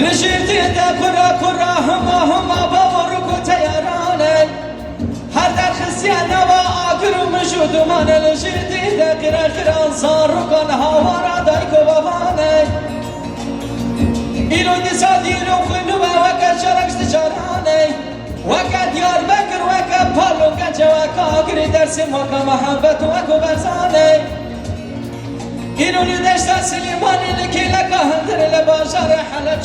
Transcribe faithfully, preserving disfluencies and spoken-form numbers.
Li jêr dî de qura qura hima hima bawer û ku teyaran e. Her derxistiye nava agir û mij û duman e. Li jêr dî de qira qiran zarokan hawara dayik û bavan e. Îro dîsa dîrok xwe nû be weke carek ji caran e. Weke Diyarbekir, weke Palo, weke Cewaka, agirî Dersim, weke Mehebet û weke Berzanê. Îro li deşta Silêmanî, li kêleka hundirê, li bajarê Helebce